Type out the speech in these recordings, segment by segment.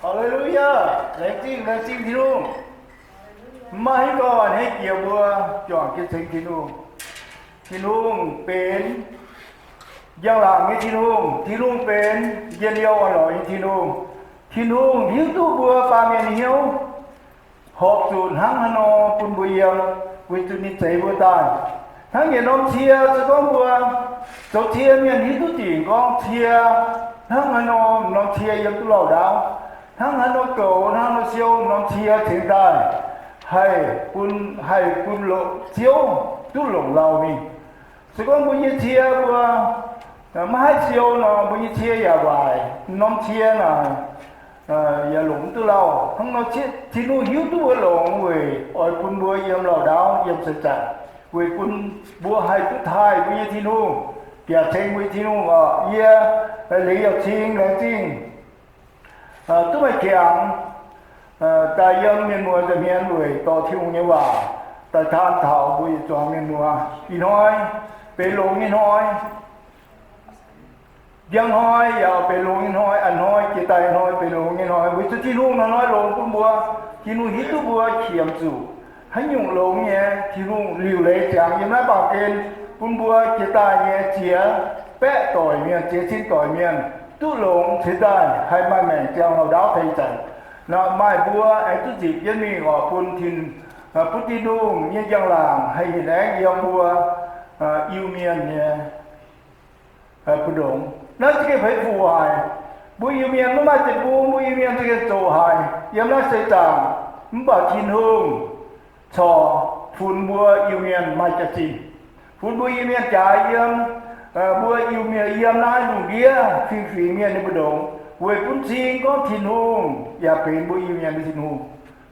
Haa^le^lu^yaa! Laengz zingh, laengz zingh Tin-Hungh. Maiv maaih haaix dauh a'hneiv jiex mbuo juangc jienv ceng Tin-Hungh. Tin-Hungh benx njang-laangc nyei Tin-Hungh. Tin-Hungh benx njien-youh orn-lorqc nyei Tin-Hungh. Tin-Hungh hiuv duqv mbuo baamh mienh nyei hnyouv horpc zuqc hnangv haaix nor bun mbuo yiem, weic zuqc ninh zeix mbuo daaih. Hnangv yietc norm cie, se gorngv mbuo zoux cie mienh hiuv duqv dingc gorngv cie hnangv haaix nor, norm cie yiem duqv lauh ndaauv. Hnangv haaix nor goux, hnangv haaix nor siou, norm cie cingx daaih haih bun, haih bun longc, ziouv duqv longc lauh mingh. Se gorngv mbuo nyei cie mbuo maiv haih siou nor, mbuo nyei cie yaac waaic, norm cie naaic yaac longc mv duqv lauh. Hnangv nor Tin-Hungh hiuv duqv mbuo longx weic oix bun mbuo yiem lauh ndaauv, yiem seix zaangc, weic bun mbuo haih duqv taaih mbuo nyei Tin-Hungh, yaac ceng mbuo nyei Tin-Hungh oc. Yie, Lingc Yauh Cing, laengz zingh duqv maaih qangx daaih yiem mienh muoz nza'hmien weic dorh Tin-Hungh nyei waac daaih taan taux mbuo yietc zuangx mienh muoz. Ih hnoi benx longx nyei hnoi. Njang hnoi yaac benx longx nyei hnoi. A'hnoi jiex daaih hnoi benx longx nyei hnoi, weic zuqc Tin-Hungh hnoi-hnoi longx bun mbuo. Tin-Hungh hiuv duqv mbuo qiemx zuqc haaix nyungc longx nyei. Tin-Hungh liuc leiz ziangx yiem naaiv baamh gen bun mbuo jiex daaih nyei ziex baeqv doic mienh, ziex cin doic mienh duqv longx cingx daaih haih maaih maengc ziangh lauh ndaauv tengx zanc. Nor maaih mbuo aengx duqv nzipc jienv mingh oc, bun Tin, bun Tin-Hungh nyei njang-laangc haih hinc aengv yiem mbuo Iu-Mienh nyei mbu'ndongx. Naaiv za'gengh feix fuc haic. Mbuo Iu-Mienh maiv maaih deic-bung, mbuo Iu-Mienh za'gengh zoqc haic yiem naaiv seix zaangc. Mv baac Tin-Hungh corc funx mbuo Iu-Mienh maaih jaax-zinh, funx mbuo Iu-Mienh jaax yiem, mbuo Iu-Mienh yiem naaiv lungh ndiev fingx-fingx mienh nyei mbu'ndongx, weic bun cing gorngv Tin-Hungh yaac benx mbuo Iu-Mienh nyei Tin-Hungh.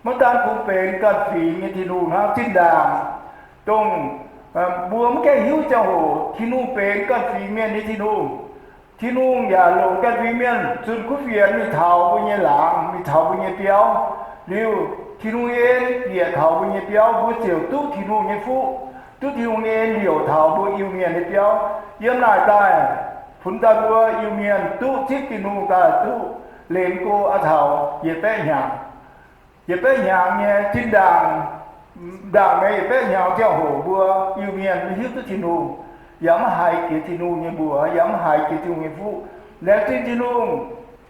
Maiv daan kungx benx ganh fingx nyei Tin-Hungh hnangv, zinh ndaangc dongh mbuo mv gaengh hiuv ziangh hoc Tin-Hungh benx ganh fingx mienh nyei Tin-Hungh. Tin-Hungh yaac longc ganh fingx mienh zunh kuv fienx mingh taux mbuo nyei laangz, mingh taux mbuo nyei biauv. Liuz Tin-Hungh nyei en bieqc taux mbuo nyei biauv, mbuo ziouc duqv Tin-Hungh nyei fuqv, duqv Tin-Hungh nyei en liouc taux mbuo Iu-Mienh nyei biauv. Yiem naaic daaih, funx daaih mbuo Iu-Mienh duqv zipv Tin-Hungh daaih duqv lengx go aqv taux yietc baeqv hnyangx. Yietc baeqv hnyangx nyei zinh ndaangc, ndaangc nyei yietc baeqv hnyangx ziangh hoc mbuo Iu-Mienh maiv hiuv duqv Tin-Hungh, yaac maiv haiz jiex Tin-Hungh nyei mbuox, yaac maiv haiz jiex Tin-Hungh nyei fuqv. Laengz zingh Tin-Hungh,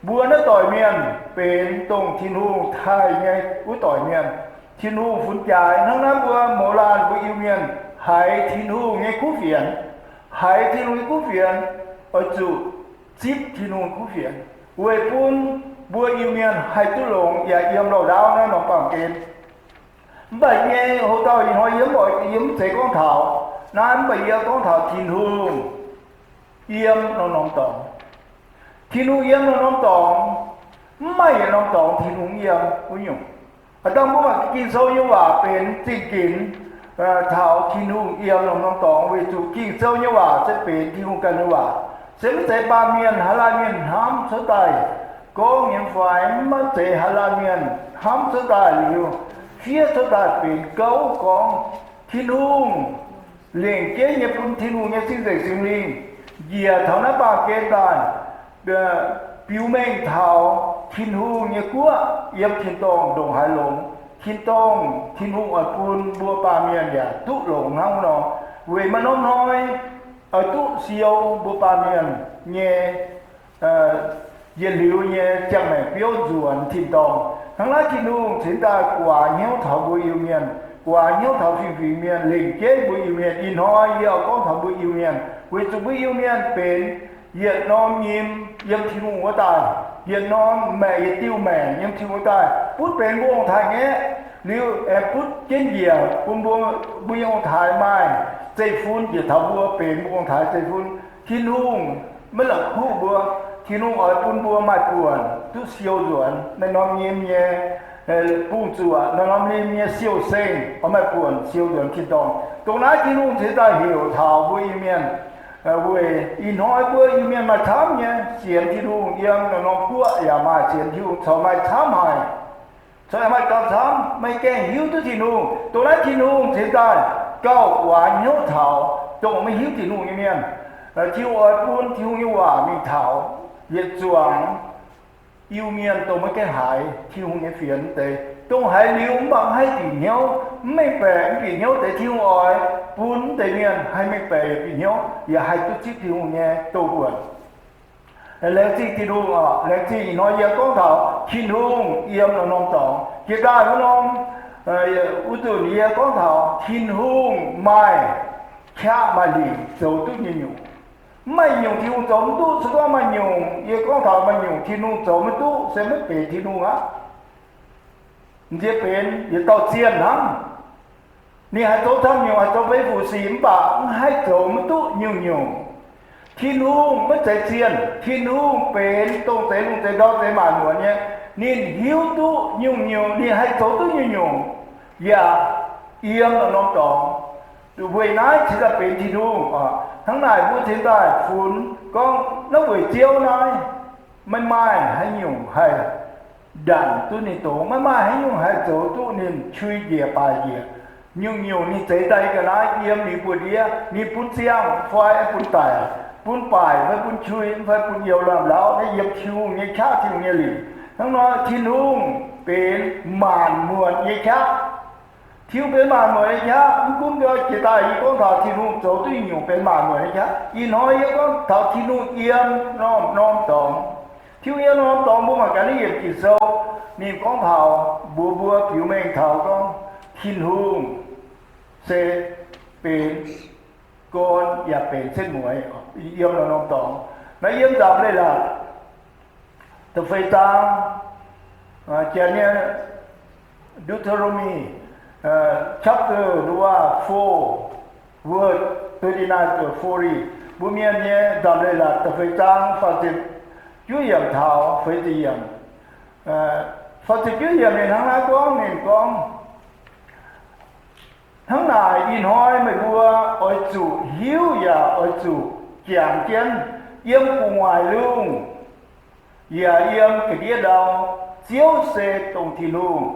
mbuo naaiv doic mienh benx dongh Tin-Hungh taaih nyei wuov doic mienh. Tin-Hungh funx jaaix hnangv naaiv mbuo mouz laanh mbuo Iu-Mienh haiz Tin-Hungh nyei kuv fienx, haiz Tin-Hungh nyei kuv fienx, oix zuqc zipv Tin-Hungh kuv fienx, weic bun mbuo Iu-Mienh haih duqv longx yaac yiem loz-ndaauv naaiv norm baamh gen. Mv baac nyei houx-dauh ih hnoi yie mv oix, yie mv zeiz gorngv taux naaiv, mv baac yie gorngv taux Tin-Hungh yiem norm-norm dorngx. Tin-Hungh yiem norm-norm dorngx. Mv maaih yietc norm dorngx Tin-Hungh yiem wuov nyungc. Aav dangh mbuo mangc Ging-Sou nyei waac benx zingh ginx taux Tin-Hungh yiem norm-norm dorngx, weic zuqc Ging-Sou nyei waac se benx Tin-Hungh ganh nyei waac, se maiv zeiz baamh mienh, hlaax-laanh mienh hnamv cuotv daaih gorngv nyei fai maiv zeiz hlaax-laanh mienh hnamv cuotv daaih liuz fiev cuotv daaih benx gouv gorngv. Tin-Hungh lengc jeiv nyei bun Tin-Hungh nyei Cing-Nzengc Singx Lingh njiec taux naaiv baamh gen daaih, biux mengh taux Tin-Hungh nyei guoqv yiem tin-dorngh ndongc haaix longx. Tin-dorngh, Tin-Hungh oix bun mbuo baamh mienh yaac duqv longx hnangv nor, weic maaih norm hnoi oix duqv siou mbuo baamh mienh nyei yietc liuz nyei ziangh maengc biouv nzuonx tin-dorngh. Hnangv naaiv Tin-Hungh cingx daaih guaax hnyouv taux mbuo Iu-Mienh, guaax hnyouv taux fingx-fingx mienh, lengc jeiv mbuo Iu-Mienh. Ih hnoi yie oix gorngv taux mbuo Iu-Mienh, weic zuqc mbuo Iu-Mienh benx yietc norm nyim yiem Tin-Hungh wuov daaih, yietc norm maengc, yietc diuh maengc yiem Tin-Hungh wuov daaih, butv benx mbuo ong-taaix-ngaeqv liuz aengx butv jienv njiec bun mbuo, mbuo nyei ong-taaix maaih zeiv-fun njiec taux mbuo benx mbuo ong-taaix zeiv-fun. Tin-Hungh maiv la'kuqv mbuo. Tin-Hungh oix bun mbuo maaih buonc duqv siou nzuonx naaiv norm nyim nyei bungx-zuoqc, naaiv norm nyim nyei siou-seng, oix maaih buonc siou nzuonx tin-dorngh. Dongh naaiv Tin-Hungh cingx daaih heuc taux mbuo Iu-Mienh weic ih hnoi mbuo Iu-Mienh maaih camv nyei sienx Tin-Hungh yiem naaiv norm guoqv yaac maaih sienx Tin-Hungh corc maaih camv haic. Corc yaac maaih gauh camv, maiv gaengh hiuv duqv Tin-Hungh. Dongh naaiv Tin-Hungh cingx daaih gauh guaax hnyouv taux dongh maiv hiuv Tin-Hungh nyei mienh. Tin-Hungh oix bun Tin-Hungh nyei waac mingh taux yietc zuangx Iu-Mienh dongh maiv gaengh haiz Tin-Hungh nyei fienx deix, dongh haiz liuz mv baac mv haih bieqc hnyouv, mv mengh baeqc mv bieqc hnyouv deix, Tin-Hungh oix bun mv deix mienh haih mengh baeqc yaac bieqc hnyouv, yaac haih duqv zipv Tin-Hungh nyei douz-buonc. Laengz zingh Tin-Hungh oc. Laengz zingh ih hnoi yie gorngv taux Tin-Hungh yiem norm-norm dorngx. Jiex daaih wuov norm, wuov nzunc yie gorngv taux Tin-Hungh maaih qaqv maaih lingc zoux duqv nyungc-nyungc. Mv maaih nyungc Tin-Hungh zoux mv duqv. Se gorngv maaih nyungc, yie gorngv taux maaih nyungc Tin-Hungh zoux maiv duqv se maiv benx Tin-Hungh aqv. M'nziex benx yietc dauh zienh hnangv. Ninh haih zoux camv nyungc, haih zoux fei fu sic, mv baac mv haih zoux maiv duqv nyungc-nyungc. Tin-Hungh maiv zeiz zienh. Tin-Hungh benx dongh zeix lungh zeix ndau zeix maanc muonc nyei. Ninh hiuv duqv nyungc-nyungc, ninh haih zoux duqv nyungc-nyungc, yaac yiem norm-norm dorngx. Weic naaiv cingx daaih benx Tin-Hungh. Hnangv naaic mbuo cingx daaih funx gorngv naaiv weic Ziouv naaiv maiv maaih haaix nyungc haih ndanc duqv ninh dongz, maiv maaih haaix nyungc haih zoux duqv ninh qui njiec baaic njiec. Nyungc-nyungc ninh zeix daaih ga'naaiv yiem ninh buoz-ndiev, ninh bun ziangh fai bun daic, bun baaic fai bun qui fai bun youz lamh laauv, naaiv yiem Tin-Hungh nyei qaqv, Tin-Hungh nyei lingc. Hnangv nor Tin-Hungh benx maanc muonc nyei qaqv. Tin-Hungh benx maanc muonc nyei qaqv. Mv gunv jiex daaih yie gorngv taux Tin-Hungh zoux duqv nyungc-nyungc benx maanc muonc nyei qaqv. Ih hnoi yie gorngv taux Tin-Hungh yiem norm-norm dorngx. Tin-Hungh yiem norm-norm dorngx mbuo mangc gaax naaiv yiemc Ging-Sou, ninh gorngv taux mbuox mbuo biux mengh taux gorngv Tin-Hungh se benx gorn yaac benx setv mueiz, yiem norm-norm dorngx. Naaiv yiem nzamc Leiz-Latc da'feix zaang, Janx nyei Deuteronomy, chapter four, verse twenty-nine to forty. Mbuo Mienh nyei nzamc Leiz-Latc da'feix zaang faah ziepc juov yiemc taux feix ziepc yiemc. Faah ziepc juov yiemc ninh hnangv naaiv gorngv, ninh gorngv, Hnangv naaic ih hnoi meih mbuo oix zuqc hiuv yaac oix zuqc jangx jienv, yiem gu'nguaaic lungh yaac yiem ga'ndiev ndau, Ziouv se dongh Tin-Hungh.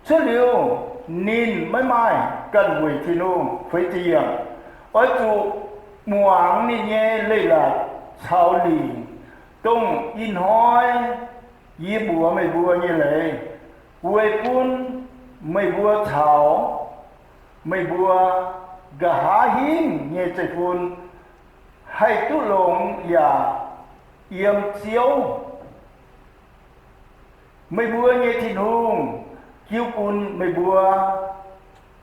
Cuotv liuz ninh maiv maaih ganh weic Tin-Hungh. Feix ziepc yiemc. Oix zuqc muangx ninh nyei leiz-latc caux lingc, dongh ih hnoi yie mbuox meih mbuo nyei leiz, weic bun meih mbuo caux meih mbuo nqa'haav hingv nyei zeiv-fun haih duqv longx yaac yiem Ziouv, meih mbuo nyei Tin-Hungh, jiu bun meih mbuo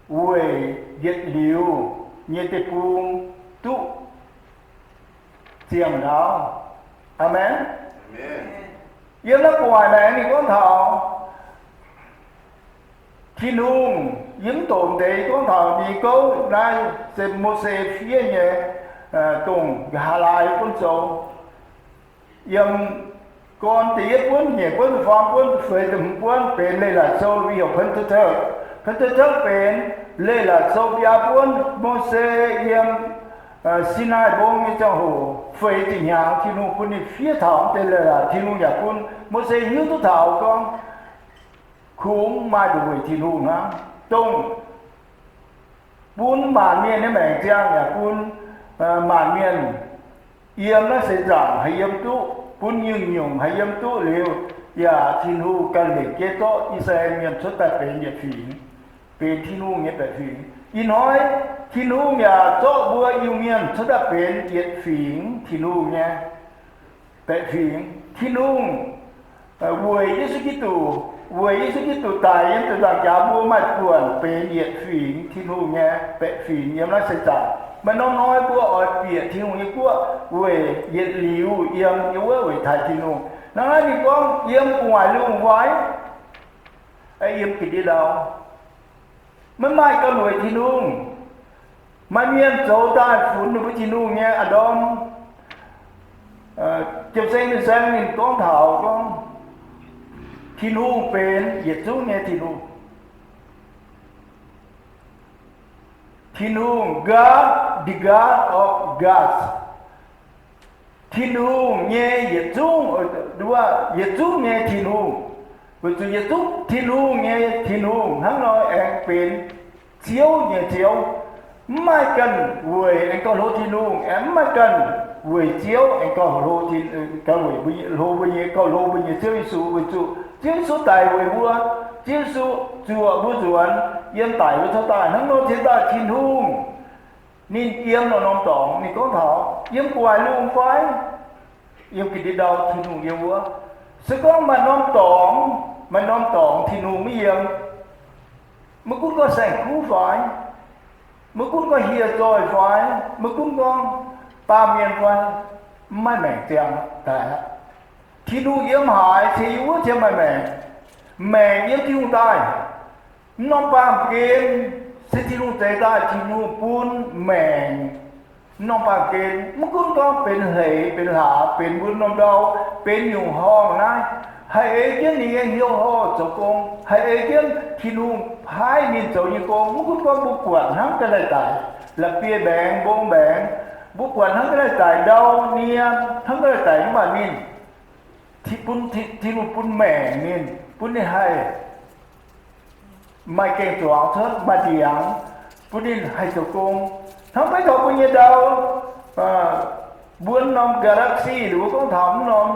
weic yietc liuz nyei deic-bung duqv ziangh ndaauv. Aamen. Yiem naaiv gu'nguaaic maengx ninh gorngv taux Tin-Hungh, yie mv doqc deix gorngv taux ninh gouv naaiv se Mose fiev nyei, dongh nqa'haav laai buonv sou. Yiem gorn da'yietv buonv, nyeic buonv, faam buonv, feix ziepc hmz buonv benx Leiz-Latc Sou, heuc Pentateuch. Pentateuch benx Leiz-Latc Sou biaa buonv. Mose yiem Sinaai Mbong nyei ziangh hoc feix ziepc hnyangx, Tin-Hungh bun ninh fiev taux deix leiz-latc. Tin-Hungh yaac bun Mose hiuv duqv taux gorngv kungx maaih nduqc weic Tin-Hungh hnangv, dongh bun maanc mienh nyei maengc ziangh yaac bun maanc mienh yiem naaiv seix zaangc haih yiem duqv, bun nyungc-nyungc haih yiem duqv liuz, yaac Tin-Hungh ganh lengc jeiv zorqv I^saa^laa^en Mienh cuotv daaih benx yietc fingx, benx Tin-Hungh nyei baeqc fingx. Ih hnoi Tin-Hungh yaac zorqv mbuo Iu-Mienh cuotv daaih benx yietc fingx Tin-Hungh nyei baeqc fingx. Tin-Hungh weic Yesu Giduc, weic Yesu Giduc daic yiem ziepc nzaangc jaax, mbuo maaih buonc benx yietc fingx Tin-Hungh nyei baeqc fingx yiem naaiv seix zaangc. Maaih norm hnoi mbuo oix bieqc Tin-Hungh nyei guoqv weic yietc liuz yiem nyei wuov weic taaih Tin-Hungh. Hnangv naaiv ninh gorngv yiem gu'nguaaic lungh fai yiem ga'ndiev ndau, maiv maaih ganh weic Tin-Hungh. Maaih mienh zoux daaih funx ninh mbuo Tin-Hungh nyei a'ndorm. Jiem-Seng ninh saeng ninh gorngv taux gorngv Tin-Hungh benx yietc zungv nyei Tin-Hungh. Tin-Hungh, God, the God of gods. Tin-Hungh nyei yietc zungv, yietc zungv nyei Tin-Hungh. Weic zuqc yietc zungv Tin-Hungh nyei Tin-Hungh hnangv nor aengx benx Ziouv nyei Ziouv. Mv maaih ganh weic aengx gauh hlo Tin-Hungh, aengx mv maaih ganh weic Ziouv aengx gauh hlo, gauh weic hlo mbuo nyei, gauh hlo mbuo nyei Ziouv Yesu, weic zuqc Ziouv Yesu daic weic mbuo. Ziouv Yesu zuoqc mbuo nzuonx, yiem daic mbuo coux daaih hnangv nor cingx daaih Tin-Hungh. Ninh yiem norm-norm dorngx, ninh gorngv taux yiem gu'nguaaic lungh fai yiem ga'ndiev ndau, Tin-Hungh yiem wuov. Se gorngv maaih norm dorngx, maaih norm dorngx Tin-Hungh maiv yiem. Maiv gunv gorngv saeng-kuv fai, maiv gunv gorngv hieh zoih fai, maiv gunv gorngv baamh mienh fai, mv maaih maengc ziangh daaih aqv. Tin-Hungh yiem haaix, cingx yiem wuov ziangh maaih maengc. Maengc yiem Tin-Hungh daaih. Mv norm baamh gen se Tin-Hungh zeix daaih, Tin-Hungh bun maengc. Mv norm baamh gen maiv gunv gorngv benx hleix, benx hlaax, benx mbuo norm ndau, benx nyungc horngh naaiv, haih ei jienv ninh nyei hnyouv horh zoux gong, haih ei jienv Tin-Hungh paaiv ninh zoux nyei gong. Maiv gunv gorngv mbuo buatc hnangv ga'naaiv daic, la'bieiv-mbaengx, mbong-mbaengx, mbuo buatc hnangv ga'naaiv daic ndau nie, hnangv ga'naaiv daic mv baac ninh, Tin, bun, Tin, Tin-Hungh bun maengc ninh, bun ninh haih maaih gaeng-zuangx cuotv, maaih ndiangx, bun ninh haih zoux gong. Hnangv beiv taux mbuo nyei ndau, mbuo norm galaxy, mbuo gorngv taux mv norm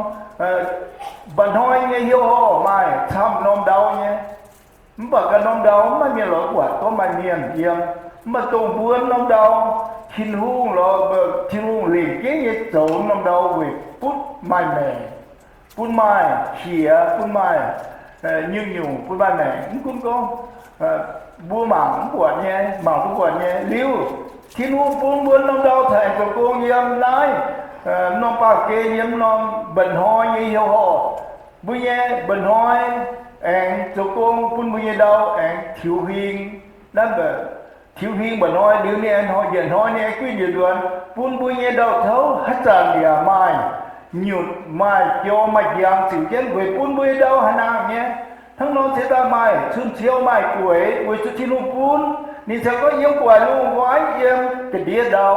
mba'hnoi nyei hnyouv horh maaih camv norm ndau nyei. Mv baac ganh norm ndau maiv maaih mienh lorz buatc, gorngv maaih mienh yiem. Mv baac dongh mbuo norm ndau, Tin-Hungh lorz, Tin-Hungh lengc jeiv nyei zoux norm ndau weic butv maaih maengc, bun maaih qiex, bun maaih nyungc-nyungc, bun maaih maengc. Mv gunv gorngv mbuo mangc mv buatc nyei, mangc mv buatc nyei liuz, Tin-Hungh bun mbuo norm ndau caux aengx zoux gong yiem naaiv norm baamh gen, yiem norm mba'hnoi nyei hnyouv horh. Mbuo nyei mba'hnoi aengx zoux gong bun mbuo nyei ndau aengx tiux huing. Naaiv tiux huing mba'hnoi liuz ninh aengx hnoi, njiec hnoi ninh aengx guinh njiec nzuonx, bun mbuo nyei ndau-touv haaix zanc yaac maaih nyutc, maaih jorm, maaih njang ziux jienv weic bun mbuo nyei ndau haih nangh nyei. Hnangv nor cingx daaih maaih cun-ciou, maaih gueix, weic zuqc Tin-Hungh bun. Ninh cingx gorngv yiem gu'nguaaic lungh fai yiem ga'ndiev ndau.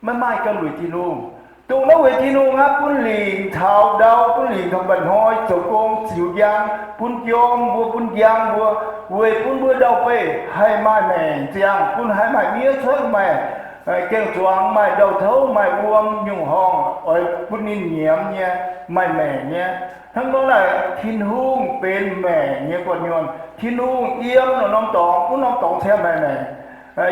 Maiv maaih ganh weic Tin-Hungh. Dongh naaiv weic Tin-Hungh aqv, bun lingc taux ndau, bun lingc taux mba'hnoi zoux gong ziux njang, bun jorm mbuo, bun njang mbuo, weic bun mbuo ndau-beih haih maaih maengc ziangh, bun haih maaih miev cuotv, maaih gaeng-zuangx, maaih ndau-touv, maaih wuom nyungc horngh, oix bun ninh nyiemz nyei, maaih maengc nyei. Hnangv nor naaic, Tin-Hungh benx maengc nyei gu'nyuonh. Tin-Hungh yiem norm-norm dorngx, wuov norm dorngx ziangh maaih maengc.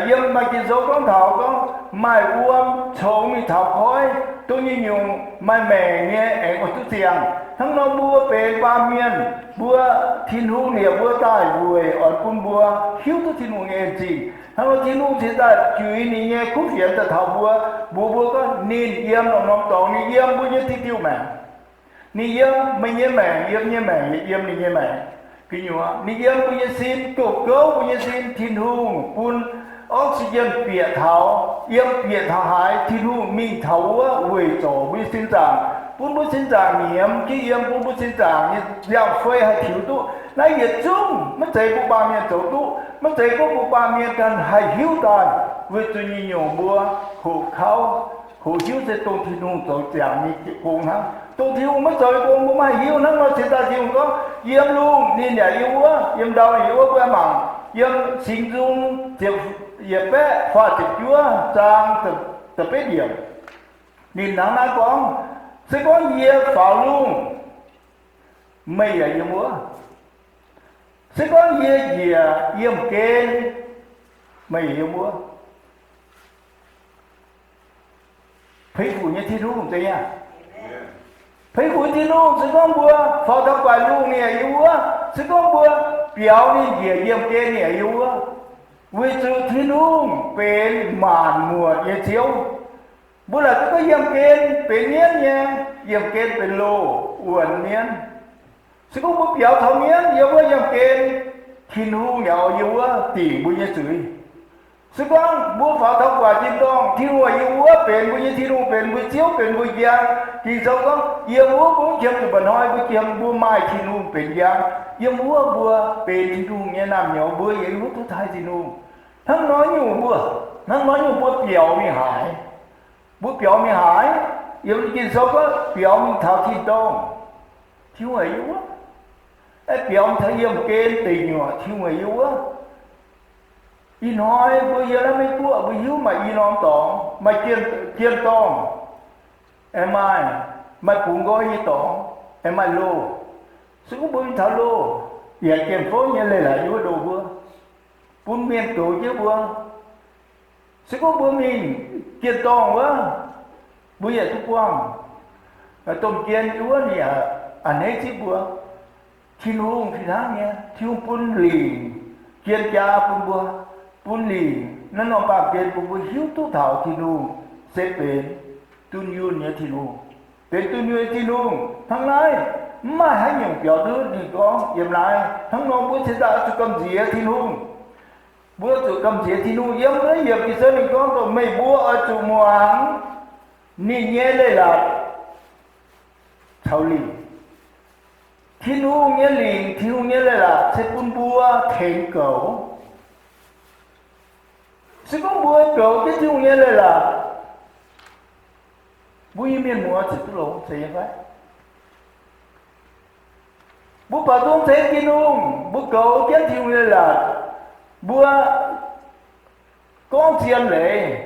Yiem maaih Ging-Sou gorngv taux gorngv maaih wuom congx mingh taux koiv, dongh nyungc-nyungc maaih maengc nyei aengx oix duqv ziangh. Hnangv nor mbuo benx baamh mienh, mbuo, Tin-Hungh liepc mbuo daaih weic oix bun mbuo hiuv duqv Tin-Hungh nyei en-zingh. Hnangv nor Tin-Hungh cingx daaih juix ninh nyei kuv fienx daaih taux mbuo, mbuox mbuo gorngv ninh yiem norm-norm dorngx, ninh yiem mbuo nyei diuh diuh maengc. Ninh yiem meih nyei maengc, yiem nyei maengc, yiem ninh nyei maengc. Gu'nyuoz ninh yiem mbuo nyei sin, goux gouv mbuo nyei sin. Tin-Hungh bun oxygen bieqc taux, yiem bieqc taux haaix, Tin-Hungh mingh taux wuov weic zorc mbuo nyei sin zaangc, bun mbuo sin zaangc nyiemz jienv yiem, bun mbuo sin zaangc nyei nziaamv-fei haih tiux duqv. Naaiv yietc zungv maiv zeiz mbuo baamh mienh zoux duqv, maiv zeiz gorngv mbuo baamh mienh ganh haih hiuv daaih, weic zuqc nyungc-nyungc mbuo hoqc kauv, hoqc hiuv se dongh Tin-Hungh zoux ziangx nyei gong hnangv. Dongh Tin-Hungh maiv zoux nyei gong mbuo maiv haih hiuv. Hnangv nor cingx daaih Tin-Hungh gorngv, yiem lungh ninh yaac yiem wuov, yiem ndau ninh yiem wuov. Mbuo mangc yiem Singx Nzung ziepc, yietc baeqv faah ziepc juov zaang da'betv yiemc, ninh hnangv naaiv gorngv, se gorngv yie faaux lungh, meih yaac yiem wuov. Se gorngv yie njiec yiemh gen, meih yaac yiem wuov. Peix fuc nyei Tin-Hungh zeiz nyei. Peix fuc Tin-Hungh, se gorngv mbuo faaux taux gu'nguaaic lungh ninh yaac yiem wuov, se gorngv mbuo biaux ninh njiec yiemh gen ninh yaac yiem wuov. Weic zuqc Tin-Hungh benx maanc muotc nyei Ziouv. Mbuo laaic duqv gorngv yiemh gen benx mienv nyei, yiemh gen benx loh wuonx mienv. Se gorngv mbuo biaux taux mienv yiem wuov yiemh gen, Tin-Hungh yaac yiem wuov dingc mbuo nyei zuiz. Se gorngv mbuo faaux taux gu'nguaaic tin-dorngh, Tin-Hungh yiem wuov benx mbuo nyei Tin-Hungh, benx mbuo Ziouv, benx mbuo njang. Ging-Sou gorngv, yiem wuov mbuo mv qiemx zuqc mba'hnoi, mbuo qiemx mbuo maaih Tin-Hungh benx njang. Yiem wuov mbuo benx Tin-Hungh nyei naamh nyouz, mbuo yaac yiem wuov duqv taaih Tin-Hungh. Hnangv nor nyungc mbuo, hnangv nor nyungc mbuo biaux mingh haaix? Mbuo biaux mingh haaix? Yiem Ging-Sou gorngv biaux mingh taux tin-dorngh, Tin-Hungh yaac yiem wuov. Aeqv, biaux mingh taux yiemh gen deic nyuoqc, Tin-Hungh yaac yiem wuov. Ih hnoi mbuo yiem naaiv Meiv Guoqv mbuo hiuv maaih i norm dorngx, maaih jien, jien dorngh, aengx maaih, maaih bungx nqoi nyei dorngx, aengx maaih loh. Se gorngv mbuo mingh taux loh, yaac jiem fouv nyei leiz-latc yiem wuov ndoh mbuo, bun mienh goux jienv mbuo. Se gorngv mbuo mingh jien dorngh wuov, mbuo yaac duqv buangh domh jien wuov, ninh yaac a'hneiv zipv mbuo. Tin-Hungh fih hnangv nyei, Tin-Hungh bun lingc jien jaa bun mbuo, bun lingc naaiv norm baamh gen bun mbuo hiuv duqv taux Tin-Hungh se benx dunh yunh nyei Tin-Hungh, benx dunh yunh nyei Tin-Hungh. Hnangv naaiv, mv maaih haaix nyungc biaux nduov ninh gorngv yiem naaiv. Hnangv nor mbuo cingx daaih oix zuqc gamh nziex Tin-Hungh. Mbuo zuqc gamh nziex Tin-Hungh. Yiem naaiv yiemc Ging-Sou ninh gorngv dongh meih mbuo oix zuqc muangx ninh nyei leiz-latc caux lingc. Tin-Hungh nyei lingc, Tin-Hungh nyei leiz-latc se bun mbuo tengx goux. Se gorngv mbuo goux jienv Tin-Hungh nyei leiz-latc, mbuo nyei mienh muoz ziouc duqv longx, zeiz nyei fai? Mbuo baaux nzung tengx Tin-Hungh, mbuo goux jienv Tin-Hungh leiz-latc, mbuo gorngv zien leiz,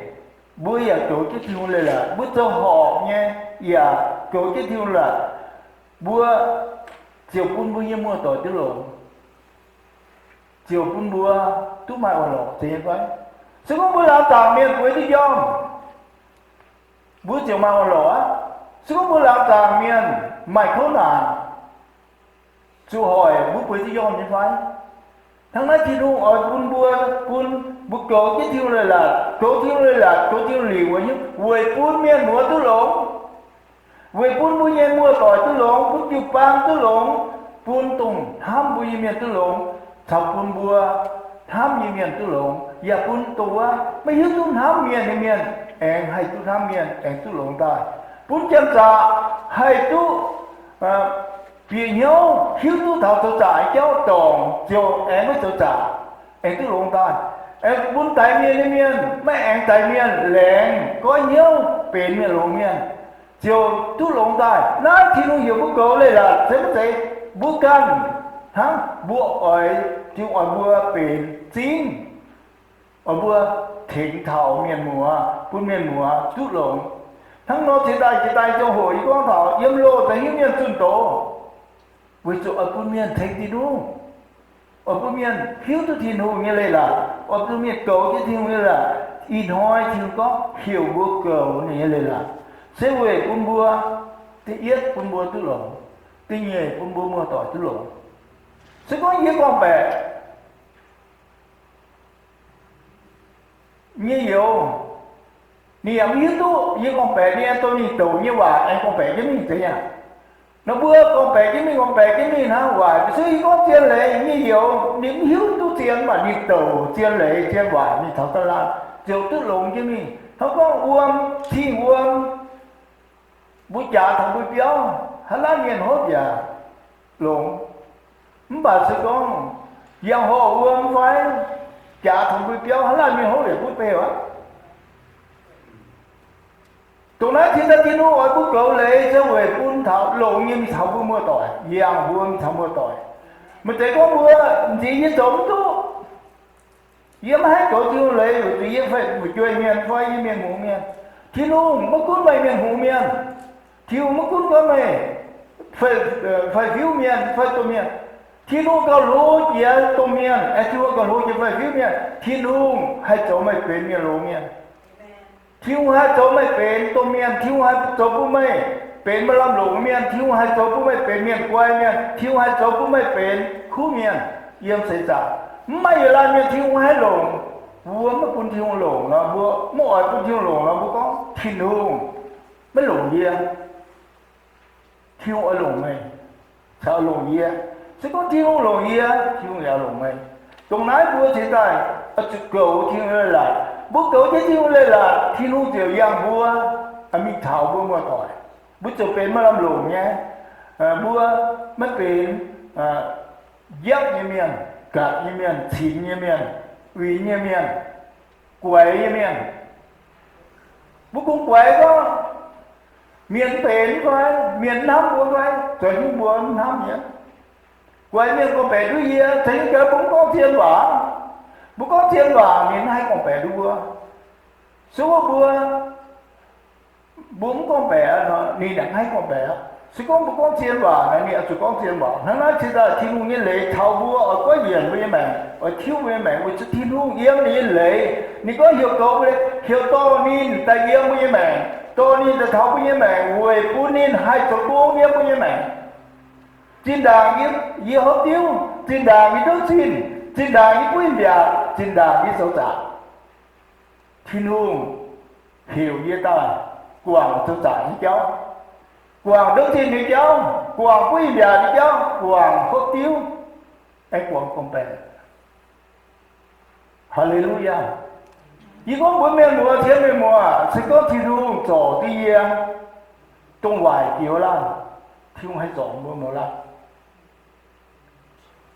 mbuo yaac goux jienv Tin-Hungh leiz-latc, mbuo zoux horpc nyei yaac goux jienv Tin-Hungh leiz-latc, mbuo ziouc bun mbuo nyei muoz-doic duqv longx, ziouc bun mbuo duqv maaih orn-lorqc, zeiz nyei fai? Se gorngv mbuo laangz zaangc mienh bueix duqv njormh, mbuo ziouc maaih orn-lorqc aqv. Se gorngv mbuo laangz zaangc mienh maaih kouv naanc, zuqc hoic mbuo bueix duqv njormh nyei fai? Hnangv naaiv Tin-Hungh oix bun mbuo, bun mbuo goux jienv Tin-Hungh leiz-latc, goux Tin-Hungh leiz-latc, goux Tin-Hungh lingc weic, weic bun mienh muoz duqv longx, weic bun mbuo nyei muoz-doic duqv longx, bun jiu-baang duqv longx, bun dongh hnamv mbuo nyei mienh duqv longx, caux bun mbuo hnamv nyei mienh duqv longx, yaac bun dongh wuov maiv hiuv duqv hnamv mienh nyei mienh aengx haih duqv hnamv mienh, aengx duqv longx daaih. Bun janx-zaqc haih duqv bieqc hnyouv hiuv duqv taux zoux zaqc nyei jauv dorngc ziouc aengx maiv zoux zaqc, aengx duqv longx daaih. Aengx bun daix mienh nyei mienh maiv aengx daix mienh, laengz goiv hnyouv benx mienh longx mienh, ziouc duqv longx daaih. Naaiv Tin-Hungh heuc mbuo goux leiz-latc se maiv zeiz mbuo ganh hnangv, mbuo oix, Tin-Hungh oix mbuo benx zingv, oix mbuo tengx taux mienh muoz, bun mienh muoz duqv longx. Hnangv nor cingx daaih jiex daaih ziangh hoc yie gorngv taux yiem loh za'hiuv mienh zunh doz, weic zuqc oix bun mienh tengx Tin-Hungh, oix bun mienh hiuv duqv Tin-Hungh nyei leiz-latc, oix bun mienh goux jienv Tin-Hungh nyei leiz-latc. Ih hnoi Tin-Hungh gorngv heuc mbuo goux ninh nyei leiz-latc, se weic bun mbuo, da'yietv bun mbuo duqv longx, da'nyeic bun mbuo muoz-doic duqv longx. Se gorngv yie gorngv-baeqc nyei youz, ninh yaac maiv hiuv duqv yie gorngv-baeqc nyei, dongh mingh douc nyei waac aengx gorngv-baeqc jienv mingh zeiz nyei. Nor mbuo gorngv-baeqc jienv mingh, gorngv-baeqc jienv mingh hnangv waaic. Mv baac se yie gorngv zien leiz nyei youz, ninh mv hiuv duqv zien, mv baac ninh douc zien leiz zien waaic mingh taux ga'naaiv ziouc duqv longx jienv mingh. Hnangv gorngv wuom, cing wuom, mbuo jaax taux mbuo biauv, haaix laanh mienh hopv yaac longx. Mv baac se gorngv yangh horh wuom fai jaax taux mbuo biauv, haaix laanh mienh hopv yaac butv beu aqv. Dongh naaiv cingx daaih Tin-Hungh oix mbuo goux leiz se weic bun taux longx nyei mingh caux mbuo muoz-doic, yangh wuom mingh caux muoz-doic. Maaih deix gorngv mbuo m'nziex yie zoux mv duqv, yie maiv haih goux Tin-Hungh leiz, weic zuqc yie fai fu'jueiv mienh fai yie mienh hngongx mienh. Tin-Hungh maiv gunv meih mienh hngongx mienh, Tin-Hungh maiv gunv gorngv meih fai, fai fiuv mienh fai domh mienh. Tin-Hungh gauh hlo jiex domh mienh, aengx Tin-Hungh gauh hlo jiex fai fiuv mienh. Tin-Hungh haih zoux meih benx mienh longx mienh. Tin-Hungh haih zoux meih benx domh mienh. Tin-Hungh haih zoux bun meih benx maaih lamh longc mienh. Tin-Hungh haih zoux bun meih benx mienh guai mienh. Tin-Hungh haih zoux bun meih benx kuv mienh yiem seix zaangc. Mv maaih yietc laanh mienh Tin-Hungh haih longc. Mbuo maiv bun Tin-Hungh longc nor, mbuo maiv oix bun Tin-Hungh longc nor, mbuo gorngv Tin-Hungh maiv longc yie. Tin-Hungh oix longc meih caux longc yie. Se gorngv Tin-Hungh longc yie, Tin-Hungh yaac longc meih. Dongh naaiv mbuo cingx daaih oix zuqc goux Tin-Hungh leiz-latc. Mbuo goux jienv Tin-Hungh leiz-latc, Tin-Hungh ziouc yangh mbuo, mingh taux mbuo muoz-doic. Mbuo ziouc benx maaih lamh longc nyei. Mbuo maiv benx njiapv nyei mienh, gatc nyei mienh, cinx nyei mienh, uix nyei mienh, guaix nyei mienh. Mbuo kungx guaix gorngv mienh mv benx fai, mienh mv hnamv mbuo fai, zoux haaix nyungc mbuo mv hnamv nyei. Guaix mienh gorngv-baeqc nduov yie, zoux haaix nyungc gaax mbuo mv gorngv zien waac. Mbuo gorngv zien waac ninh haih gorngv-baeqc duqv mbuo. Se gorngv mbuo, mbuo mv gorngv-baeqc, ninh yaac haih gorngv-baeqc. Se gorngv mbuo gorngv zien waac, ninh oix zuqc gorngv zien waac. Hnangv naaiv cingx daaih Tin-Hungh nyei leiz taux mbuo oix goiv yienc mbuo nyei maengc, oix tiuv mbuo nyei maengc, weic zuqc Tin-Hungh yiem ninh nyei leiz. Ninh gorngv heuc goux mbuo, heuc dorh ninh daaih yiem mbuo nyei maengc, dorh ninh daaih taux mbuo nyei maengc weic bun ninh haih zoux gong yiem mbuo nyei maengc. Zinh ndaangc yie, yie hopv diuv, zinh ndaangc yie ndouv zinh, zinh ndaangc yie buov mbiaatc, zinh ndaangc yie zoux zaqc, Tin-Hungh heuc yie daaih guangc zoux zaqc nyei jauv, guangc ndouv zinh nyei jauv, guangc buov mbiaatc nyei jauv, guangc hopv diuv, aengx guangc gorngv-baeqc. Haa^le^lu^yaa. Yie gorngv mbuox mienh muoz, cien mienh muoz, se gorngv Tin-Hungh zorc duqv yie dongh waaic jiex laanh, Tin-Hungh haih zorc mbuo mouz laanh.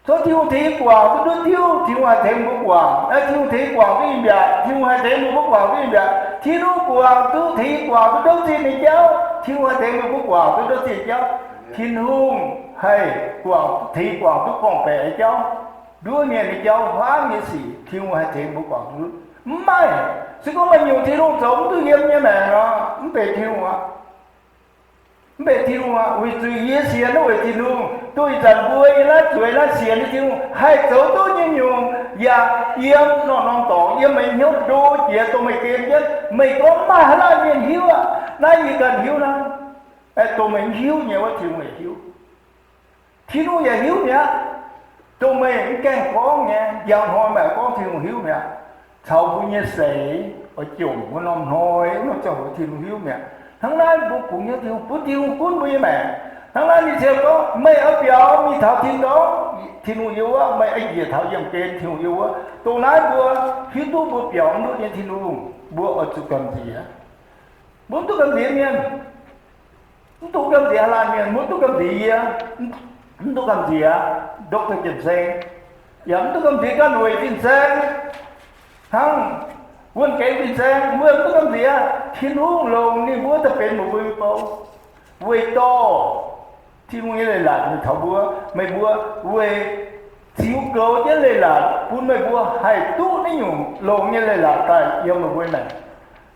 Zorqv Tin-Hungh tengx yie guangc duqv ndutv diuv, Tin-Hungh haih tengx mbuo guangc. Naaiv Tin-Hungh tengx yie guangc duqv i mbiaatc, Tin-Hungh haih tengx mbuo guangc duqv i mbiaatc. Tin-Hungh guangc duqv, tengx yie guangc duqv ndouv zinh nyei jauv, Tin-Hungh haih tengx mbuo guangc duqv ndouv zinh nyei jauv. Tin-Hungh haih guangc, tengx yie guangc duqv gorngv-baeqc nyei jauv, nduov mienh nyei jauv, hmuangv nyei sic, Tin-Hungh haih tengx mbuo guangc duqv. Mv maaih. Se gorngv maaih nyungc Tin-Hungh zoux mv duqv yiem nyei maengc nor, mv benx Tin-Hungh aqv. Mv benx Tin-Hungh aqv. Weic zuqc yie sienx naaiv weic Tin-Hungh, duqv ih zanc mbuo yiem naaiv zueiz naaiv sienx nyei Tin-Hungh haih zoux duqv nyei nyungc, yaac yiem norm-norm dorngx yiem meih hnyouv ndo jiex dongh meih gem jienv. Meih gorngv maaih haaix laanh mienh hiuv aqv? Naaiv yie ganh hiuv hnangv. Dongh meih mv hiuv nyei wuov Tin-Hungh yaac hiuv. Tin-Hungh yaac hiuv mi'aqv. Dongh meih mv gaengh gorngv nyei, njang hnoi meih gorngv Tin-Hungh hiuv mi'aqv. Caux mbuo nyei seix oix jomc wuov norm hnoi, wuov norm ziangh hoc Tin-Hungh hiuv mi'aqv. Hnangv naaiv mbuo bungx hnyouv Tin-Hungh, bun Tin-Hungh gunv mbuo nyei maengc. Hnangv naaiv ninh ziouc gorngv, meih oix biaux mingh taux tin-dorngh, Tin-Hungh yiem wuov, meih oix njiec taux yiemh gen, Tin-Hungh yiem wuov. Dongh naaiv mbuo hiuv duqv mbuo biaux mv duqv nyei Tin-Hungh, mbuo oix zuqc gamh nziex. Mbuo mv duqv gamh nziex mienh. Mv duqv gamh nziex haaix laanh mienh, mbuo mv duqv gamh nziex yie, mv duqv gamh nziex Doctor Jienv Saeng, yaac mv duqv gamh nziex ganh weic fin-saeng, hnangv Wuonh Gengx fin-saeng, mbuo mv duqv gamh nziex. Tin-Hungh longc ninh mbuo daaih benx meih mbuo nyei bou, weic dorh Tin-Hungh nyei leiz-latc mingh taux mbuo, meih mbuo weic ziux goux jienv leiz-latc bun meih mbuo haih duqv naaiv nyungc longx nyei leiz-latc daaih yiem meih mbuo maengc.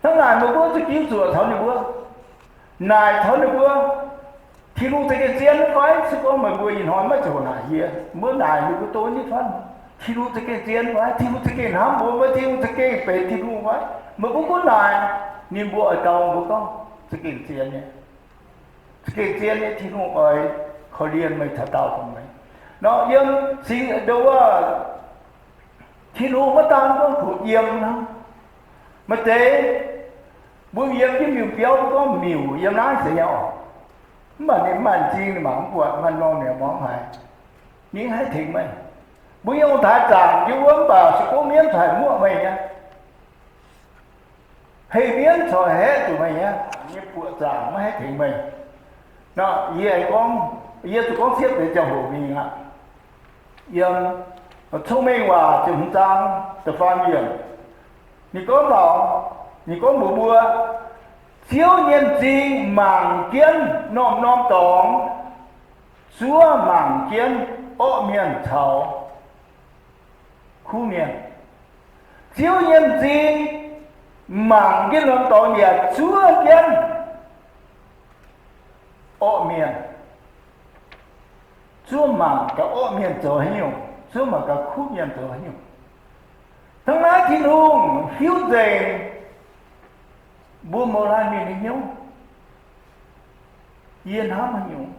Hnangv naaic meih mbuo zuqc jiu zuoqc taux ninh mbuo, naaic taux ninh mbuo, Tin-Hungh za'gengh zien fai? Se gorngv meih mbuo ih hnoi maiv ziouc naaic yie, mbuo naaic ninh mbuo dongh nitv fatv, Tin-Hungh za'gengh zien fai? Tin-Hungh za'gengh hnamv mbuo fai? Tin-Hungh za'gengh benx Tin-Hungh fai? Meih mbuo gunv naaic, ninh mbuo oix dau mbuo gorngv, za'gengh zien nyei. Za'gengh zien nyei, Tin-Hungh oix korv-lienh meih caux dauh dongh meih. Nor yiem Singx, ndo wuov, Tin-Hungh maiv daan gorngv kuv yiem hnangv. Maaih deix mbuo yiem jienv miuc-biauv, mbuo gorngv miuc yiem naaiv se nyei oc. Mv baac ninh mv maaih m'zing, ninh mangc mv buatc, maaih norm ninh mangc mv haiz, ninh mv haih tengx meih. Mbuo yiem ong-taaix zaangc jienv wuov, mv baac se gorngv mienv caux haaix muoqv meih nyei, heh mienv caux haeqv zuqc meih nyei, nyei buoqc zaangc maiv haih tengx meih. Nor yie gorngv, yie zuqc gorngv siepv deix ziangh hoc mingh aqv. Yiem Cong-Mengh Waac ziepc hmz zaang da'faam yiemc, ninh gorngv taux, ninh gorngv mbuox mbuo, Ziouv nyei m'zing mangc jienv norm-norm dorngx, zuov mangc jienv orqv mienh caux kuv mienh. Ziouv nyei m'zing mangc jienv norm dorngx yaac zuov jienv orqv mienh. Zuov mangc gaax orqv mienh zoux haaix nyungc, zuov mangc gaax kuv mienh zoux haaix nyungc. Hnangv naaiv Tin-Hungh hiuv nzengc mbuo mouz laanh mienh nyei hnyouv. Yie hnamv haaix nyungc,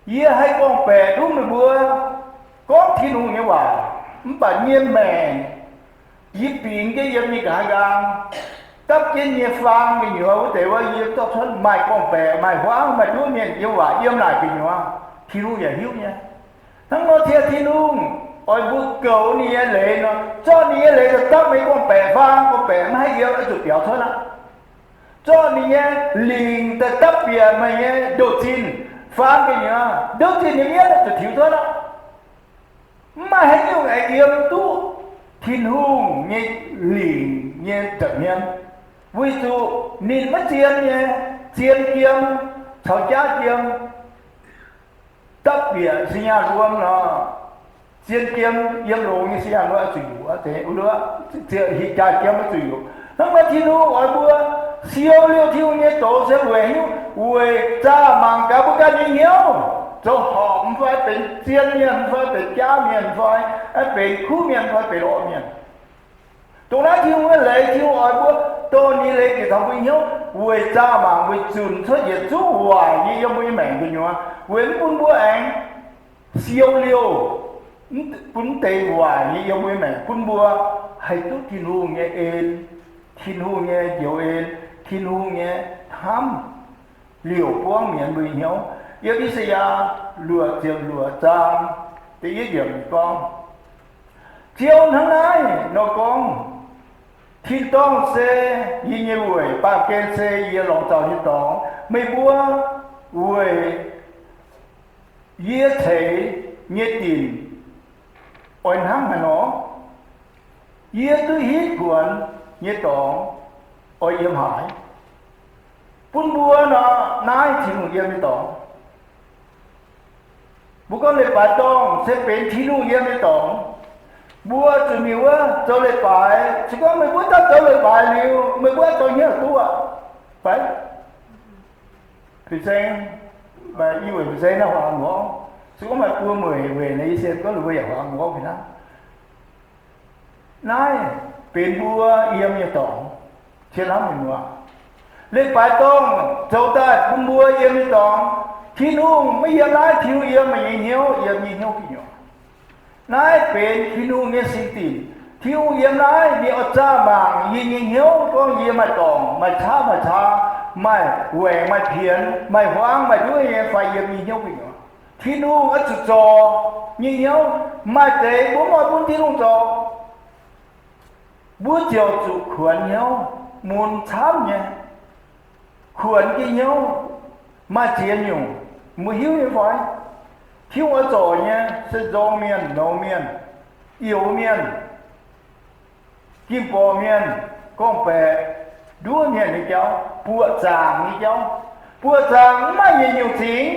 yie haih gorngv-baeqc duqv meih mbuo gorngv Tin-Hungh nyei waac, mv baac nyei maengc yie bingx jienv yiem nyei nqa'haav nqaang, dapv jienv nyei faang gu'nyuoz wuov deix wuov, yie zorqv cuotv maaih gorngv-baeqc, maaih huaangv, maaih nduov mienh nyei waac yiem naaic gu'nyuoz, Tin-Hungh yaac hiuv nyei. Hnangv nor cie Tin-Hungh oix mbuo goux ninh nyei leiz nor, zorqv ninh nyei leiz daaih dapv meih gorngv-baeqc faang, gorngv-baeqc maiv haih yiem, oix zuqc biaux cuotv aqv. Zorqv ninh nyei lingc daaih dapv bieqc meih nyei ndoh zinh faang gu'nyuoz, ndoh zinh nyei mienv oix zuqc tiux cuotv aqv. Mv maaih haaix nyungc aengx yiem duqv Tin-Hungh nyei lingc nyei nza'hmien, weic zuqc ninh maiv zien nyei, zien jiem caux jaav jiem, dapv bieqc se nyaanh wuom nor, zien jiem yiem longx nyei siang wuov zuqc yuoqc, ziouc hieh jaa jiem wuov zuqc yuoqc. Hnangv naaiv Tin-Hungh oix mbuo siou liouh Tin-Hungh nyei doz se weic haaix nyungc? Weic zaah mangc gaax mbuo ganh nyei hnyouv, zoux horpc fai benx zien mienh fai benx jaav mienh fai benx kuv mienh fai benx orqv mienh. Dongh naaiv Tin-Hungh nyei leiz, Tin-Hungh oix mbuo dorh ninh nyei leiz bieqc taux mbuo nyei hnyouv weic zaah mangc, weic zunc cuotv yietc zungv waaic nyei yiem mbuo nyei maengc gu'nyuoz, weic mv bun mbuo aengx siou liouh, bun mv deix waaic nyei yiem mbuo nyei maengc, bun mbuo haih duqv Tin-Hungh nyei en, Tin-Hungh nyei njoux en, Tin-Hungh nyei hnamv liouc buangv mienz mbuo nyei hnyouv. Yiem I^saa^yaa luoqc ziepc luoqc zaang da'yietv yiemc gorngv, Ziouv hnangv naaiv nor gorngv, Tin-dorngh se yie nyei weic, baamh gen se yie lorz zaux nyei dorngx. Meih mbuo weic yie ceix nyei dinc oix hnangv haaix nor? Yie duqv hitv kuonx nyei dorngx oix yiem haaix? Bun mbuo nor, naaiv Tin-Hungh yiem nyei dorngx. Mbuo gorngv leiz-baaix dorngh se benx Tin-Hungh yiem nyei dorngx. Mbuo zuqc mingh wuov zoux leiz-baaix. Se gorngv meih mbuo daaih zoux leiz-baaix liuz, meih mbuo zoux hnyouv duqv aqv fai? Fin-saeng, i weic fin-saeng naaiv huaang ngorc. Se gorngv maaih buo mueic weic naaiv, yie sienx gorngv ninh mbuo yaac huaang ngorc fih hnangv. Naaiv benx mbuo yiem nyei dorngx. Cien hnamv mienh muoz, leiz-baaix dorngh zoux daaih bun mbuo yiem nyei dorngx. Tin-Hungh maiv yiem naaiv, Tin-Hungh yiem meih nyei hnyouv, yiem yie hnyouv gu'nyuoz. Naaiv benx Tin-Hungh nyei singx dinc. Tin-Hungh yiem naaiv, ninh oix zaah mangc yie nyei hnyouv gorngv yie maaih dorngc, maaih qaqv, maaih caa, maaih waengc, maaih pienx, maaih huaangv, maaih nduov nyei fai yiem yie hnyouv gu'nyuoz. Tin-Hungh oix zuqc zorc nyei hnyouv. Maaih deix mbuo mv oix bun Tin-Hungh zorc, mbuo ziouc zuqc kuonx hnyouv, mun camv nyei, kuonx nyei hnyouv, maaih ziex nyungc, mbuo hiuv nyei fai? Tin-Hungh oix zorc nyei se nzorng mienh, nouz mienh, youz mienh, ging-borqc mienh, gorngv-baeqc, nduov mienh nyei jauv, buoqc zaangc nyei jauv. Buoqc zaangc mv maaih yietc nyungc cingx.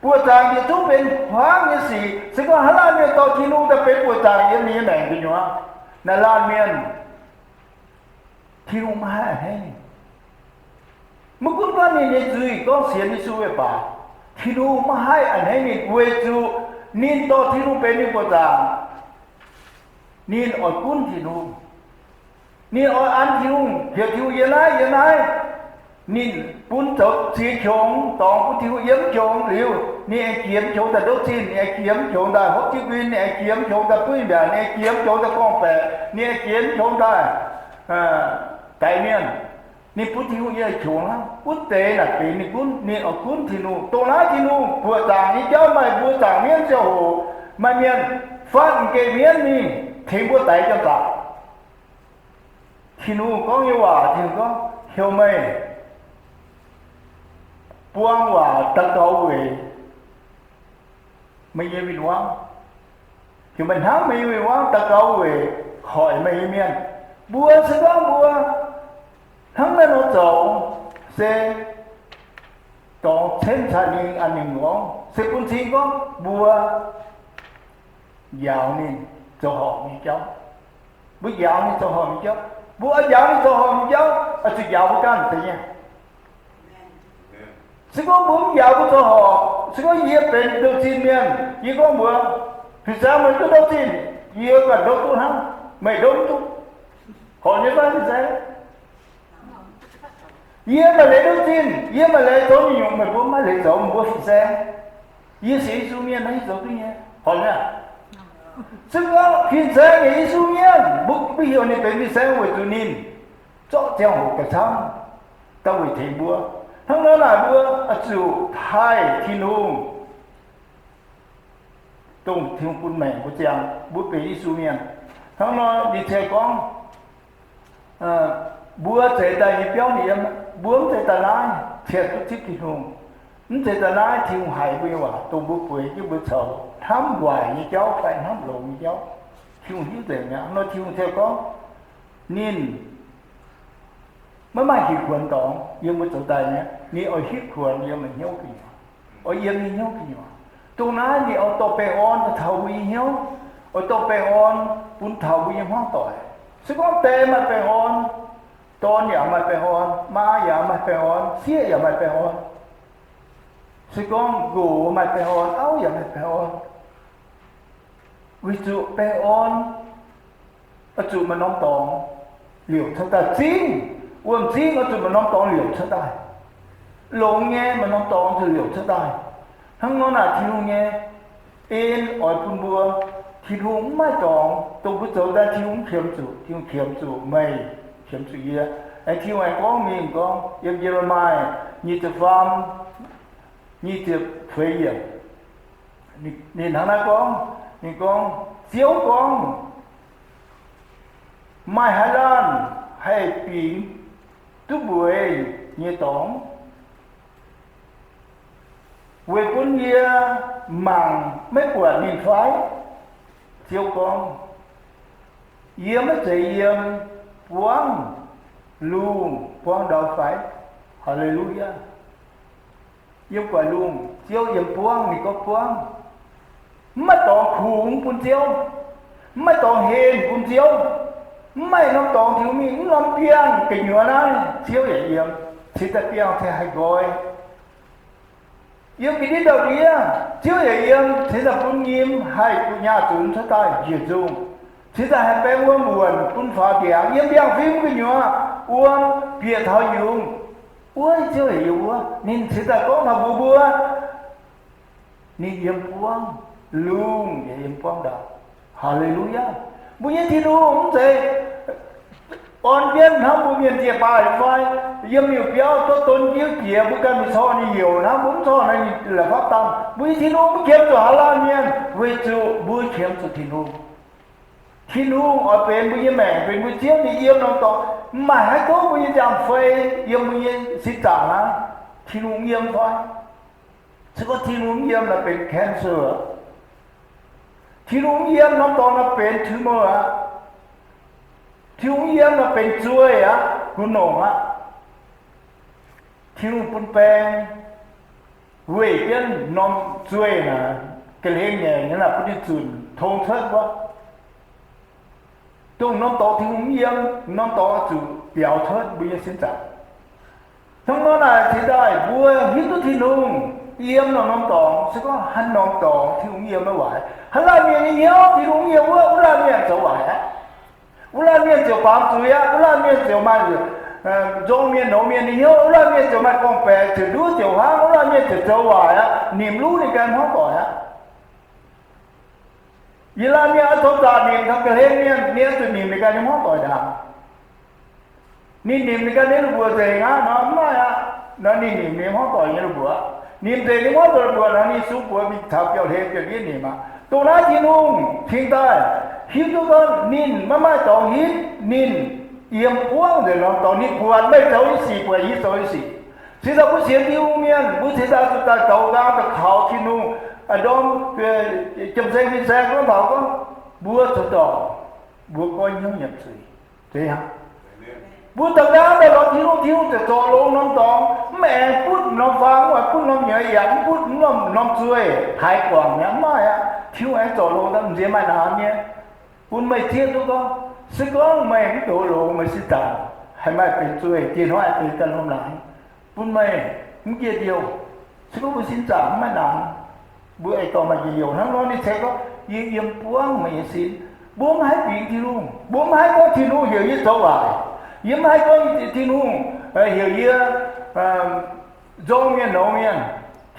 Buoqc zaangc yietc zungv benx huaangv nyei sic. Se gorngv haaix laanh mienh dorh Tin-Hungh daaih benx buoqc zaangc yiem ninh nyei maengc gu'nyuoz, naaiv laanh mienh Tin-Hungh maiv haih a'hneiv ninh. Maiv gunv gorngv ninh nyei nzuih gorngv sienx Yesu mv baac, Tin-Hungh maiv haih a'hneiv ninh weic zuqc ninh dorh Tin-Hungh benx ninh buoqc zaangc. Ninh oix gunv Tin-Hungh. Ninh oix an Tin-Hungh, heuc Tin-Hungh yiem naaiv, yiem naaiv. Ninh bun zoux ziex qongx dorngx bun Tin-Hungh yiem, qongx liuz ninh aengx jiex qongx daaih ndouv zinh, ninh aengx jiex qongx daaih hopv jienv nquin, ninh aengx jiex qongx daaih buov mbiaauc, ninh aengx jiex qongx daaih gorngv-baeqc, ninh aengx jiex qongx daaih daix mienh. Ninh bun Tin-Hungh yiem qongx hnangv. Wuov deix naaic benx ninh gunv, ninh oix gunv Tin-Hungh. Dongh naaiv Tin-Hungh buoqc zaangc nyei jauv maaih mbuo zaangc mienv ziangh hoc, maaih mienh fatv m'geh mienv mingh tengx mbuo daix jauv-nzaqc. Tin-Hungh gorngv nyei waac, Tin-Hungh gorngv, heuc meih buang waac daux gaux weic meih nyei win-wangv. Heuc meih hnamv meih nyei win-wangv daux gaux weic hoic meih nyei mienh. Mbuo se gorngv mbuo hnangv naaiv nor zoux, se dorngx cenv caux ninh an ninh muangx, se bun cing gorngv mbuo njaaux ninh zoux horpc nyei jauv. Mbuo njaaux ninh zoux horpc nyei jauv. Mbuo oix njaaux ninh zoux horpc nyei jauv, oix zuqc njaaux mbuo ganh deix nyei. Se gorngv mbuo mv njaaux mbuo zoux horpc, se gorngv yie benx ndouh zinh mienh, yie gorngv mbuox, Fin-saeng meih duqv ndouh zinh, yie ganh ndouh duqv hnangv, meih ndouh mv duqv. Horpc nyei fai, fin-saeng? Yie maaih leiz ndouh zinh, yie maaih leiz zoux nyungc-nyungc, meih mbuo maiv leiz zoux, mbuo fin-saeng. Yie sienx Yesu mienh naaiv, yie zoux duqv nyei. Horpc nyei aqv. Se gorngv fin-saeng yaac Yesu mienh, mbuo mv heuc ninh benx fin-saeng weic zuqc ninh zorqv ziangh hoc gauh camv daaih weic tengx mbuo. Hnangv nor naaic mbuo oix zuqc taaih Tin-Hungh, dongh Tin-Hungh bun maengc mbuo ziangh, mbuo benx Yesu mienh. Hnangv nor ninh ziouc gorngv, mbuo zeix daaih nyei biauv ninh yiem, mbuo mv zeiz daaih naaiv qiemx duqv zipv Tin-Hungh, mv zeiz daaih naaiv Tin-Hungh haiz mbuo nyei waac dongh mbuo bueix jienv mbuo coux hnamv waaic nyei jauv fai hnamv longx nyei jauv. Tin-Hungh hiuv nzengc mi'aqv. Hnangv nor Tin-Hungh ziouc gorngv, ninh maiv maaih hieh kuonx dorngx yiem mbuo zoux daaih nyei. Ninh oix hitv kuonx yiem meih hnyouv gu'nyuoz, oix yiem nyei hnyouv gu'nyuoz. Dongh naaiv ninh oix dorh baengh orn daaih taux mbuo nyei hnyouv. oix dorh baengh orn bun taux mbuo nyei hmuangv doic. Se gorngv die maaih baengh orn, dorn yaac maaih baengh orn, maa yaac maaih baengh orn, sieqv yaac maaih baengh orn. Se gorngv nqox maaih baengh orn, auv yaac maaih baengh orn. Weic zuqc baengh orn oix zuqc maaih norm dorngx liouc cuotv daaih. M'zing, wuom m'zing oix zuqc maaih norm dorngx liouc cuotv daaih. Longx nyei maaih norm dorngx zuqc liouc cuotv daaih. Hnangv nor naaic Tin-Hungh nyei en oix bun mbuo, Tin-Hungh mv maaih dorngx dongh mbuo zoux daaih Tin-Hungh mv qiemx zuqc. Tin-Hungh qiemx zuqc meih, qiemx zuqc yie. Aengx Tin-Hungh aengx gorngv mingh gorngv yiem Ye^le^mi nyic ziepc faam, nyic ziepc feix yiemc, ninh hnangv naaiv gorngv, ninh gorngv, Ziouv gorngv, maaih haaix laanh haih bingx duqv mbueiz nyei dorngx, weic bun yie mangc maiv buatc ninh fai? Ziouv gorngv, Yie maiv zeiz yiem buangv lungh buangv ndau fai? Haa^le^lu^yaa. Yiem gu'nguaaic lungh, Ziouv yiem buangv, ninh gorngv buangv. Mv maaih dorngx kungx bun Ziouv, mv maaih dorngx henv bun Ziouv, mv maaih norm dorngx Tin-Hungh mingh, mv norm biangh gu'nyuoz naaiv Ziouv yaac yiem, cingx daaih biangh cingx haih nqoi. Yiem ga'ndiev ndau-ndiev Ziouv yaac yiem, cingx daaih bun nyim haih gu'nyaah zunx cuotv daaih njiec nzungh, cingx daaih haih baeng wuom wuonc bun faaux ndiangx yiem biangh fim gu'nyuoz, wuom bieqc taux yungz. Wuov Ziouv yaac yiem wuov, ninh cingx daaih gorngv taux mbuo mbuo, ninh yiem buangv lungh yaac yiem buangv ndau. Haa^le^lu^yaa. Mbuo nyei Tin-Hungh mv zeiz orn jienv hnangv mbuo mienh njiec baaih fai yiem miuc-biauv zorqv don jiuv jiex, mbuo ganh mingh corc ninh youc hnangv, mbuo mv corc naaic ninh la'fapv dangh. Mbuo nyei Tin-Hungh mv qiemx zuqc haa laanh mienh weic zuqc mbuo qiemx zuqc Tin-Hungh. Tin-Hungh oix benx mbuo nyei maengc, benx mbuo Ziouv nyei yiem norm dorngx. Mv maaih haaix kouv mbuo nyei nziaamv-fei, yiem mbuo nyei sin zaangc naaiv, Tin-Hungh yiem fai? Se gorngv Tin-Hungh mv yiem naaic benx cancer aqv. Tin-Hungh mv yiem norm dorngx naaic benx tumor aqv. Tin-Hungh mv yiem naaic benx zueih aqv, gunv nongc aqv. Tin-Hungh bun baeng, weic jienv norm zueih naaic ga'hlen nyeic nyei naaic bun ninh zunc tong cuotv wuov. Dongh norm dorngx Tin-Hungh mv yiem, norm dorngx oix zuqc biaux cuotv mbuo nyei sin zaangc. Hnangv nor naaic cingx daaih mbuo hiuv duqv Tin-Hungh yiem norm, norm dorngx, se gorngv haaix norm dorngx Tin-Hungh mv yiem maiv waaic. Haaix laanh mienh nyei hnyouv Tin-Hungh mv yiem wuov, wuov laanh mienh zoux waaic aqv. Wuov laanh mienh ziouc baamz zuiz aqv. Wuov laanh mienh ziouc maaih nzong mienh nouz mienh nyei hnyouv. Wuov laanh mienh ziouc maaih gorngv-baeqc, ziouc nduov ziouc huaangv. Wuov laanh mienh ziouc zoux waaic aqv, nimc luv ninh ganh hmuangv doic aqv. Yie laanh mienh oix zoux zaangc nimc taux ga'hlen mienh, ninh oix zuqc nimc ninh ganh nyei hmuangv doic ndaangc. Ninh nimc ninh ganh nyei la'buoc nzengc aqv nor, mv maaih aqv. Nor ninh nimc ninh hmuangv doic nyei la'buoc. Nimc nzengc ninh hmuangv doic la'buoc nor, ninh sung buoz mingh taux biauv-hlen biauv-ndiev nimc aqv. Dongh naaiv Tin-Hungh cingx daaih hiuv duqv gorngv ninh maiv maaih dorngx hitv ninh, yiem buangv nzengc norm dorngx. Ninh buatc meih zoux nyei sic, buatc yie zoux nyei sic. Cingx daaih mbuo sienx Tin-Hungh mienh, mbuo cingx daaih zuqc daaih zoux nqaang daaih kaux Tin-Hungh. Aa, ndorm, jiem-saeng fin-saeng gorngv taux gorngv mbuo zoux dorngc, mbuo goiv hnyouv nyiemc zuiz. Zeiz hnangv. Mbuo daaih nqaang daaih lorz Tin-Hungh, Tin-Hungh ziouc zorc longx norm dorngx, mv aengx butv norm faang, mv aengx butv norm nyueiz, yaac mv butv norm, norm zueih haiz guangc mi'aqv, mv maaih aqv. Tin-Hungh aengx zorc longx daaih, m'nziex maaih naanx nyei. Bun meih zieqv duqv gorngv, se gorngv meih mv dox longx, meih sin zaangc haih maaih benx zueih, dieh hnoi aengx benx ganh norm naanx, bun meih mv njiec liouh. Se gorngv mbuo sin zaangc mv maaih naanx, mbuo aengx dorh maaih njiec liouh. Hnangv nor ninh ceix gorngv, yie yiem buangv meih nyei sin. Mbuo mv haih bingx Tin-Hungh. Mbuo mv haih gorngv Tin-Hungh heuc yie zoux waaic. Yie mv haih gorngv Tin-Hungh heuc yie nzorng mienh nouz mienh.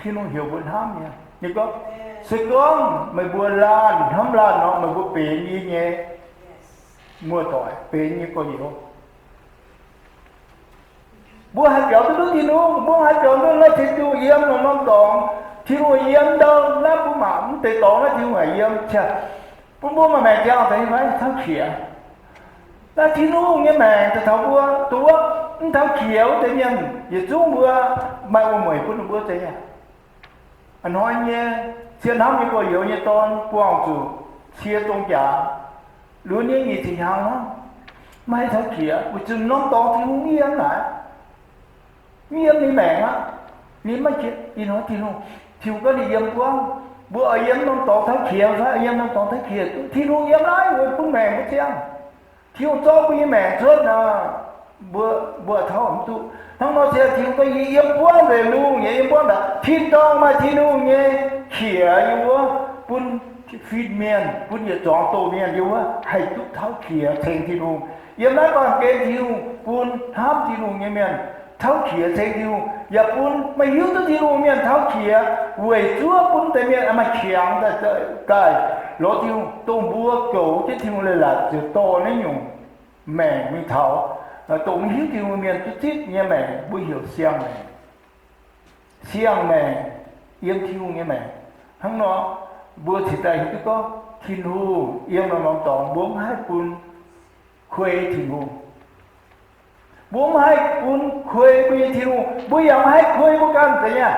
Tin-Hungh heuc mbuo hnamv nyei. Ninh gorngv, se gorngv meih mbuo laanh hnamv laanh nor, meih mbuo benx yie nyei muoz-doic, benx yie nyei gorx-youz. Mbuo haih biaux duqv nduov Tin-Hungh, mbuo haih biaux nduov naaiv Tin-Hungh yiem norm-norm dorngx. Tin-Hungh yiem ndau naaiv mbuo mangc mv deix dorngx naaiv Tin-Hungh haic yiem. Qiex, bun mbuo maaih maengc jangx deix fai camv qiex. Naaiv Tin-Hungh nyei maengc daaih taux mbuo, duqv mv taux qiex wuov deix mienh yietc zungv mbuo maaih wuom-mueic bun ninh mbuo deix aqv. A'hnoi nyei cie hnamv nyei gorx-youz nyei dorn buangh zuqc cie dong jaax, lunx nyei nyic ziepc hnyangx hnangv, maiv haih taux qiex weic zuqc norm dorngx Tin-Hungh mv yiem naaic, mv yiem ninh maengc aqv. Ninh maiv qiex, ih hnoi Tin-Hungh, Tin-Hungh gorngv ninh yiem buangv. Mbuo oix yiem norm dorngx tauv qiex fai oix yiem norm dorngx tauv qiex? Tin-Hungh yiem naaiv weic bun maengc mbuo ziangh. Tin-Hungh zorqv mbuo nyei maengc cuotv nor, mbuo, mbuo tauv mv duqv. Hnangv nor se Tin-Hungh gorngv, yie yiem buangv nzengc lungh, yie yiem buangv naaic. Tin-dorngh maaih Tin-Hungh nyei qiex yiem wuov, bun fin-mienh, bun yietc zuangx doz mienh yiem wuov haih duqv tauv qiex ceng Tin-Hungh. Yiem naaiv baamh gen Tin-Hungh bun hnamv Tin-Hungh nyei mienh tauv qiex ceng Tin-Hungh, yaac bun maiv hiuv duqv Tin-Hungh mienh tauv qiex, weic zuov bun deix mienh maaih qangx daaih lorz Tin-Hungh, dongh mbuo goux jienv Tin-Hungh leiz-latc ziouc dorh naaiv nyungc maengc mingh taux, dongh maiv hiuv Tin-Hungh mienh duqv zipv nyei maengc, mbuo heuc siang-maengc. Siang-maengc yiem Tin-Hungh nyei maengc. Hnangv nor, mbuo cingx daaih hiuv duqv gorngv Tin-Hungh yiem norm-norm dorngx, mbuo mv haih bun kuei Tin-Hungh. Mbuo mv haih bun kuei mbuo nyei Tin-Hungh, mbuo yaac mv haih kuei mbuo ganh deix nyei.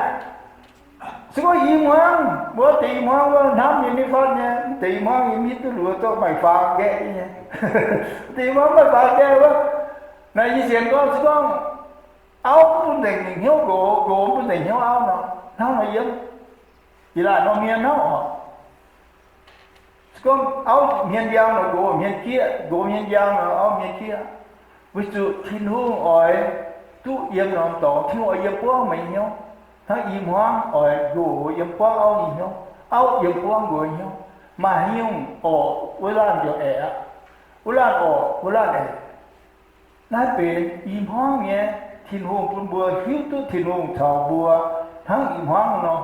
Se gorngv i hmuangv, mbuo deix i hmuangv wuov hnamv nyei, mv fatv nyei, mv deix i hmuangv nyei, mv hiuv duqv luoqc, zorqv maengc faang nqaeqv nyei. Deix i hmuangv maaih faang nqaeqv wuov. Naaiv yie sienx gorngv, se gorngv auv mv bun nzengc hnyouv nqox, nqox mv bun nzengc hnyouv auv nor, hnangv nor yiem. Yie laaic norm hmien hnangv oc. Se gorngv auv hmien njang nor, nqox hmien jieqv, nqox hmien njang nor, auv hmien jieqv. Weic zuqc Tin-Hungh oix duqv yiem norm dorngx, Tin-Hungh oix yiem buangv meih nyei hnyouv. Hnangv i hmuangv oix nqox yiem buangv auv nyei hnyouv, auv yiem buangv nqox nyei hnyouv. Maaih haaix nyungc orqc, wuov laanh ziouc aeqv aqv. Wuov laanh orqc, wuov laanh aeqv. Naaiv benx i hmuangv nyei, Tin-Hungh bun mbuo hiuv duqv Tin-Hungh caux mbuo hnangv i hmuangv nor.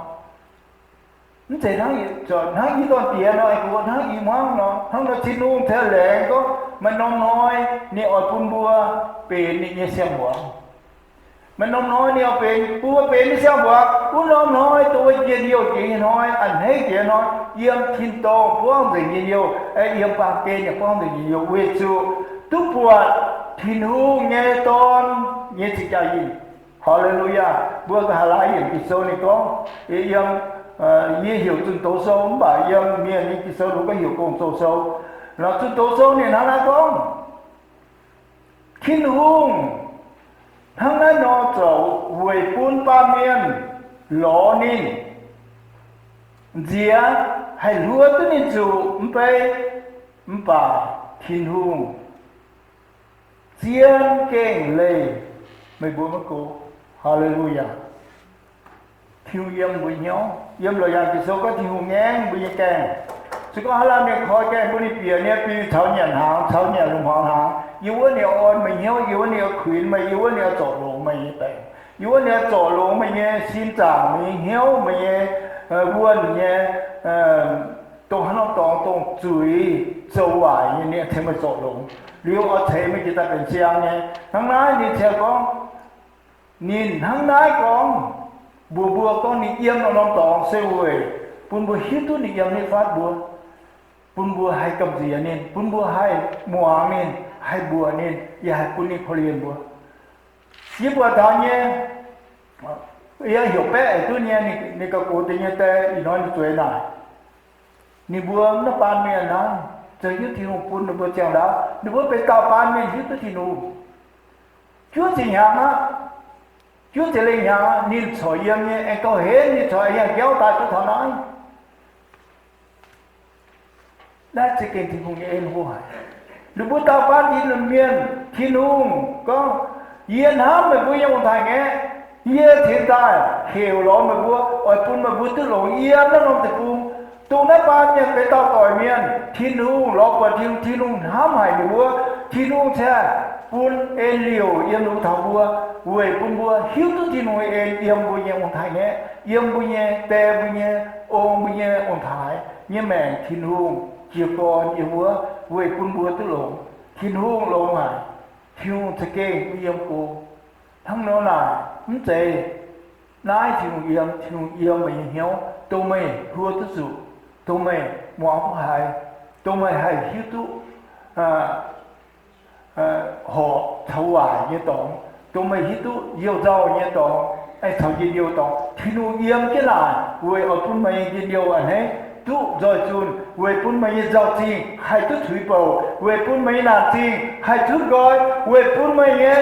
Mv zeiz hnangv, hnangv i dorn-diex nor, mbuo hnangv i hmuangv nor. Hnangv nor Tin-Hungh cingx laengz gorngv maaih norm hnoi ninh oix bun mbuo benx ninh nyei siang-muangz. Maaih norm hnoi ninh oix benx, bun mbuo benx ninh siang-muangz. Wuov norm hnoi dongh wuov njien-youh jiex nyei hnoi, a'hneiv jiex nyei hnoi, yiem tin-dorngh buangv nzengc njien-youh, yiem baamh gen yaac buangv nzengc njien-youh, weic zuqc duqv buatc Tin-Hungh nyei Dorn nyei cing-jaa yinh. Haleluyaa! Mbuo nqa'haav laaiv yiemc Ging-Sou ninh gorngv, yiem, yie heuc Zunh Doz Sou, mv baac yiem mienh nyei Ging-Sou ninh gorngv heuc Gong-Zoh Sou. Nor Zunh Doz Sou ninh hnangv naaiv gorngv, Tin-Hungh hnangv naaiv nor zoux weic bun baamh mienh lorz ninh, nziex haih hluo duqv ninh zuqc mv bei. Mv baac Tin-Hungh zien gengh leih meih mbuo maiv go. Haleluyaa! Tin-Hungh yiem mbuo hnyouv. Yiem Loz-Yaangh Ging-Sou gorngv Tin-Hungh ngaengv mbuo nyei gaengh. Se gorngv haaix laanh mienh koi gaengh bun ninh bieqc nyei, biux caux nyanc hnaangx, caux nyanc lungh hmuangx hnaangx, yiem wuov ninh oix orn meih hnyouv, yiem wuov ninh oix kuinx meih, yiem wuov ninh oix zorc longx meih nyei baengc, yiem wuov ninh oix zorc longx meih nyei sin zaangc, meih nyei hnyouv, meih nyei wuonh nyei, dongh haaix norm dorngx dongh zuiz zoux waaic nyei, ninh ceix meih zorc longx. Liuz oix ceix meih jiex daaih benx siang nyei. Hnangv naaiv ninh ziouc gorngv, ninh hnangv naaiv gorngv mbuox mbuo gorngv ninh yiem norm-norm dorngx se weic bun mbuo hiuv duqv ninh yiem nitv fatv mbuo, bun mbuo haih gamh nziex ninh, bun mbuo haih muangx ninh, haih mbuoqc ninh, yaac haih bun ninh korv-lienh mbuo. Yie buatc taux nyei, yie heuc baeqv haic duqv nyei, ninh gauh gox deix nyei die, ih hnoi ninh zueiz naaic. Ninh mbuo mv naaiv baan mienh naaiv zoux hiuv Tin-Hungh bun ninh mbuo ziangh ndaauv, ninh mbuo benx dauh baan mienh hiuv duqv Tin-Hungh. Juov ziepc hnyangx aqv. Juov ziepc lengh hnyangx aqv, ninh corc yiem nyei, aengx gauh henv ninh corc yangh jauv daaih duqv taux naaiv. Naaiv za'gengh Tin-Hungh nyei en hlo haic. Ninh mbuo dauh baan Tin-Hungh mienh, Tin-Hungh gorngv, yie hnamv meih mbuo nyei ong-taaix-ngaeqv. Yie cingx daaih heuc lorz meih mbuo, oix bun meih mbuo duqv longx yiem naaiv norm deic-bung. Dongh naaiv baan mienh benx dauh doic mienh, Tin-Hungh lorz buatc Tin-Hungh, Tin-Hungh hnamv haic ninh mbuo. Tin-Hungh cingx bun en liouc yiem ninh mbuo taux mbuo, weic bun mbuo hiuv duqv Tin-Hungh nyei en yiem mbuo nyei ong-taaix-ngaeqv, yiem mbuo nyei die, mbuo nyei ong, mbuo nyei ong-taaix nyei maengc. Tin-Hungh jiez gorn yiem wuov weic bun mbuo duqv longx. Tin-Hungh longx haic. Tin-Hungh za'gengh mbuo yiem go. Hnangv nor naaic, mv zeiz naaiv Tin-Hungh yiem, Tin-Hungh yiem meih nyei hnyouv, dongh meih hluo duqv zuqc, dongh meih muangx duqv haiz, dongh meih haih hiuv duqv horpc caux waaic nyei dorngx, dongh meih hiuv duqv youh nzauh nyei dorngx, caux njien-youh dorngx. Tin-Hungh yiem jienv naaic weic oix bun meih nyei njien-youh a'hneiv duqv nzoih zunh, weic bun meih nyei nzauh zingh haih duqv tuix bouc, weic bun meih nyei naanc zingh haih duqv nqoi, weic bun meih nyei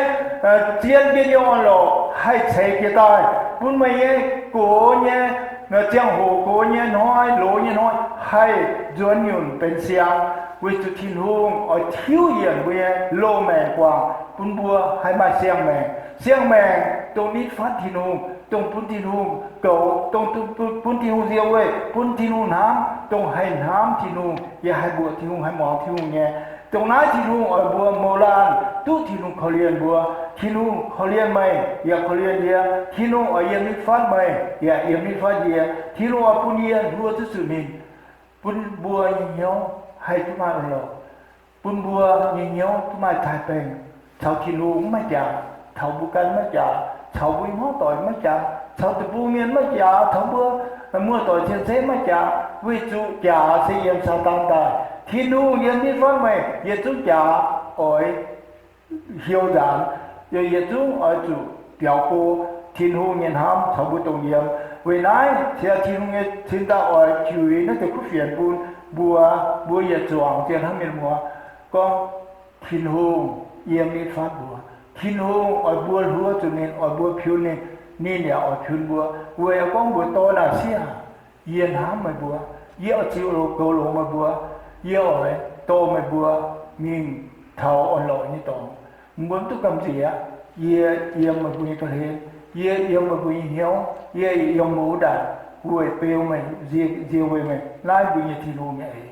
zien njien-youh orn-lorqc haih ceix jiez daaih, bun meih nyei gox nyei Ziangh hoc gox nyei hnoi, loz nyei hnoi, haih nzuonx nyunc benx siang, weic zuqc Tin-Hungh oix tiuv yienc mbuo nyei loz-maengc guangc, bun mbuo haih maaih siang-maengc. Siang-maengc dongh nitv fatv Tin-Hungh, dongh bun Tin-Hungh goux, dongh bun Tin-Hungh nzie weih, bun Tin-Hungh hnamv, dongh haih hnamv Tin-Hungh, yaac haih mbuoqc Tin-Hungh, haih muangx Tin-Hungh nyei. Dongh naaiv Tin-Hungh oix mbuo mouz laanh duqv Tin-Hungh korv-lienh mbuo. Tin-Hungh korv-lienh meih yaac korv-lienh yie. Tin-Hungh oix yiem nitv fatv meih yaac yiem nitv fatv yie. Tin-Hungh oix bun yie hluo duqv zuqc ninh, bun mbuo nyei hnyouv haih duqv maaih orn-lorqc, bun mbuo nyei hnyouv duqv maaih taaix-baengh, caux Tin-Hungh mv maaih jaax, taux mbuo ganh maiv jaax, caux mbuo nyei hmuangv doic maiv jaax, caux deic-bung mienh maiv jaax, taux mbuo muoz-doic cien-ceqv maiv jaax, weic zuqc jaax se yiem Saadaan daaih. Tin-Hungh yiem nitv fatv meih yietc zungv jaax oix hiou nzaanx, yaac yietc zungv oix zuqc biaux go. Tin-Hungh nyei hnamv caux mbuo dongh yiem. Weic naaiv ziouc Tin-Hungh nyei cin daaih oix juix naaiv deix kuv fienx bun mbuo, mbuo yietc zuangx zien hnamv mienh muoz gorngv, Tin-Hungh yiem nitv fatv mbuo. Tin-Hungh oix mbuo hluo zuqc ninh, oix mbuo piun ninh, ninh yaac oix piun mbuo. Weic gorngv mbuox dorn naaic sieqv, yie hnamv meih mbuo, yie oix ziux goux longx meih mbuo, yie oix dorh meih mbuo mingh taux orn-lorqc nyei dorngx. Mbuo mv duqv gamh nziex. Yie yiem meih mbuo nyei ga'hlen, yie yiem meih mbuo nyei hnyouv, yie yiem meih mbuo ndaangc, weic beu meih, nzie weih meih. Naaiv mbuo nyei Tin-Hungh nyei eix.